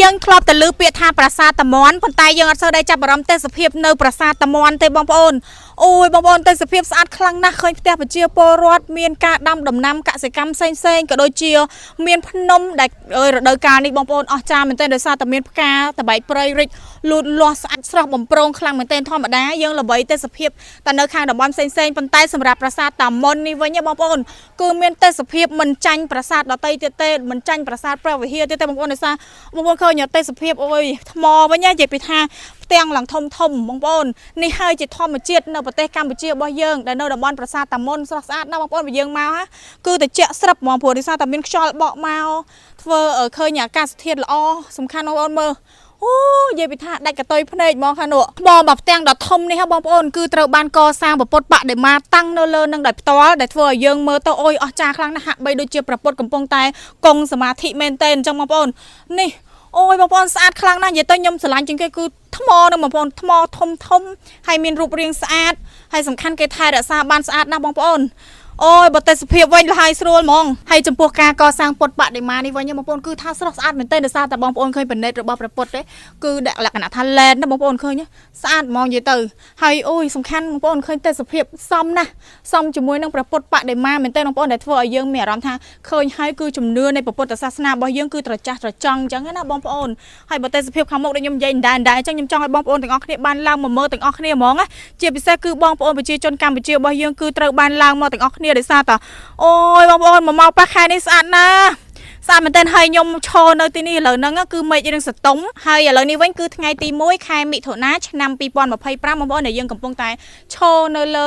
យើងធ្លាប់តែឮពាក្យថាប្រាសាទតាមាន់ប៉ុន្តែយើងអត់សូវได้ចាប់អារម្មណ៍ទេសភាពនៅប្រាសាទតាមាន់ទេបងប្អូនអូយបងប្អូនទេសភាពស្អាតខ្លាំងណាស់ឃើញផ្ទះប្រជាពលរដ្ឋមានការដាំដំណាំកសិកម្មផ្សេងផ្សេងៗក៏ដូចជាមានភ្នំដែលអើយរដូវកាលនេះបងប្អូនអស្ចារ្យមែនទែនដោយសារតែមានផ្កាតបែកព្រៃរិចលូតលាស់ស្អាតស្រស់បំព្រងខ្លាំងមែនទែនធម្មតាយើងល្បីទេសភាពតែនៅខាងតំបន់ផ្សេងផ្សេងៗប៉ុន្តែសម្រាប់ប្រាសាទតាមុននេះវិញណាបងប្អូនគឺមានទេសភាពមិនចាញ់ប្រាសាទដទៃទៀតទេមិនចាញ់ប្រាសាទព្រះវិហារទៀតទេបងប្អូនដោយសារបងប្អូនឃើញទេសភាពអូយថ្មវិញណានិយាយពីថាផ្ទាំងឡើងធំធំបងប្អូននេះហើយជាធម្មជាតិនៅប្រទេសកម្ពុជារបស់យើងដែលនៅតំបន់ប្រាសាទតាមុនស្រស់ស្អាតណាស់បងប្អូនបើយើងមកហ่ะគឺត្រជាក់ស្រឹបហ្មងព្រោះដោយសារតែមានខ្យល់បក់មកធ្វើឲ្យឃើញអាកាសធាតុល្អសំខាន់បងប្អូនមើលអូនិយាយពីថាដាច់កតុយភ្នែកហ្មងខាងនោះថ្មមកផ្ទាំងដ៏ធំនេះហ่ะបងប្អូនគឺត្រូវបានកសាងពពុទ្ធបដិមាតាំងនៅលើនឹងដោយផ្ទាល់ដែលធ្វើឲ្យយើងមើលទៅអូយអស្ចារ្យខ្លាំងណាស់ហាក់បីដូចជាព្រះពុទ្ធកំពុងតែគង់សមាធិមែនទែនអញ្ចឹងបងប្អូននេះអូយបងប្អូនស្អាតខ្លាំងណាស់និយាយទៅខ្ញុំស្រឡាញ់ជាងគេគឺថ្មនឹងបងប្អូនថ្មធំធំហើយមានរូបរាងស្អាតហើយសំខាន់គេថែរក្សាបានស្អាតណាស់បងប្អូនអូយបើទេសភាពវិញលហើយស្រួលហ្មងហើយចំពោះការកសាងពុទ្ធបដិមានេះវិញបងប្អូនគឺថាស្រស់ស្អាតមែនទែនដោយសារតែបងប្អូនឃើញប្រណិតរបស់ព្រះពុទ្ធទេគឺដាក់លក្ខណៈថាលែនណាបងប្អូនឃើញស្អាតហ្មងនិយាយទៅហើយអូយសំខាន់បងប្អូនឃើញទេសភាពសមណាស់សមជាមួយនឹងព្រះពុទ្ធបដិមាមែនទែនបងប្អូនដែលធ្វើឲ្យយើងមានអារម្មណ៍ថាឃើញហើយគឺជំនឿនៃព្រះពុទ្ធសាសនារបស់យើងគឺត្រចះត្រចង់អញ្ចឹងណាបងប្អូនហើយបើទេសភាពខាងមុខដែលខ្ញុំនិយាយដែរដែរអញ្ចឹងខ្ញុំចង់ឲ្យបងប្អូនទាំងអស់គ្នាបានឡើងមកមើលទាំងអស់គ្នាហ្មងណាជាពិសេសគឺបងប្អូនប្រជាជនកម្ពុជារបស់យើងគឺត្រូវបានឡើងមកទាំងអស់គ្នាដោយសារតាអូយបងប្អូនមកមកប៉ះខែនេះស្អាតណាស់ស្អាតមែនទែនហើយខ្ញុំឈរនៅទីនេះឥឡូវហ្នឹងគឺមេឃរឿងសតុំហើយឥឡូវនេះវិញគឺថ្ងៃទី1ខែមិថុនាឆ្នាំ2025បងប្អូនដែលយើងកំពុងតែឈរនៅលើ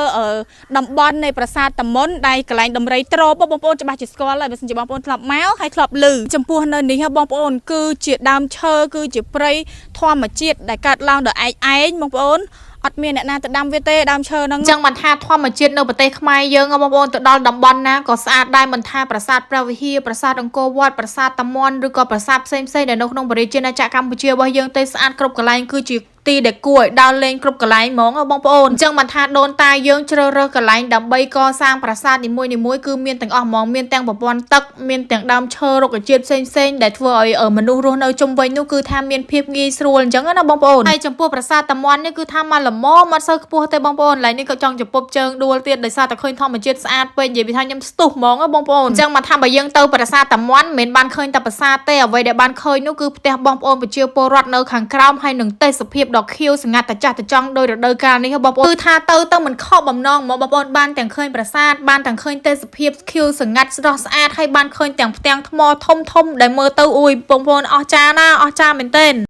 តំបន់នៃប្រាសាទតាមុនដែលកន្លែងដំរីទ្របបងប្អូនច្បាស់ជាស្គាល់ហើយបើសិនជាបងប្អូនធ្លាប់មកហើយធ្លាប់ឮចំពោះនៅនេះបងប្អូនគឺជាដើមឈើគឺជាព្រៃធម្មជាតិដែលកើតឡើងដោយឯកឯងបងប្អូនអត់មានអ្នកណាទៅដាំវាទេដើមឈើហ្នឹង ចឹងមិនថាធម្មជាតិនៅប្រទេសខ្មែរយើងហ៎បងប្អូនទៅដល់តំបន់ណាក៏ស្អាតដែរមិនថាប្រាសាទព្រះវិហារប្រាសាទអង្គរវត្តប្រាសាទតាមាន់ឬក៏ប្រាសាទផ្សេងផ្សេងៗដែលនៅក្នុងព្រះរាជាណាចក្រកម្ពុជារបស់យើងទេស្អាតគ្រប់កន្លែងគឺជាទីដែលគួរឲ្យដើរលេងគ្រប់កន្លែងហ្មងហ៎បងប្អូនអញ្ចឹងមិនថាដូនតាយើងជ្រើសរើសកន្លែងដើម្បីកសាងប្រាសាទនីមួយៗគឺមានទាំងអស់ហ្មងមានទាំងប្រព័ន្ធទឹកមានទាំងដើមឈើរុក្ខជាតិផ្សេងផ្សេងៗដែលធ្វើឲ្យមនុស្សរស់នៅជុំវិញនោះគឺថាមានភាពងាយស្រួលអញ្ចឹងណាបងប្អូនហើយចំពោះប្រាសាទតាមាន់នេះគឺថាមកល្មមអត់សូវខ្ពស់ទេបងប្អូនកន្លែងនេះក៏ចង់ជពប់ជើងដួលទៀតដោយសារតែឃើញធម្មជាតិស្អាតពេកនិយាយពីថាខ្ញុំស្ទុះហ្មងណាបងប្អូនអញ្ចឹងមកថាបើយើងទៅប្រាសាទតាមាន់មិនមែនបានឃើញតែប្រាសាទទេអ្វីដែលបានឃើញនោះគឺផ្ទះបងប្អូនប្រជាពលរដ្ឋនៅខាងក្រោមហើយនឹងទេសភាពដ៏ខៀវស្ងាត់ត្រចះត្រចង់ដោយរដូវកាលនេះហ៎បងប្អូនគឺថាទៅទៅមិនខកបំណងហ្មងបងប្អូនបានទាំងឃើញប្រាសាទបានទាំងឃើញទេសភាពខៀវស្ងាត់ស្រស់ស្អាតហើយបានឃើញទាំងផ្ទាំងថ្មធំធំដែលមើលទៅអួយបងប្អូនអស្ចារ្យណាស់អស្ចារ្យមែនទែន។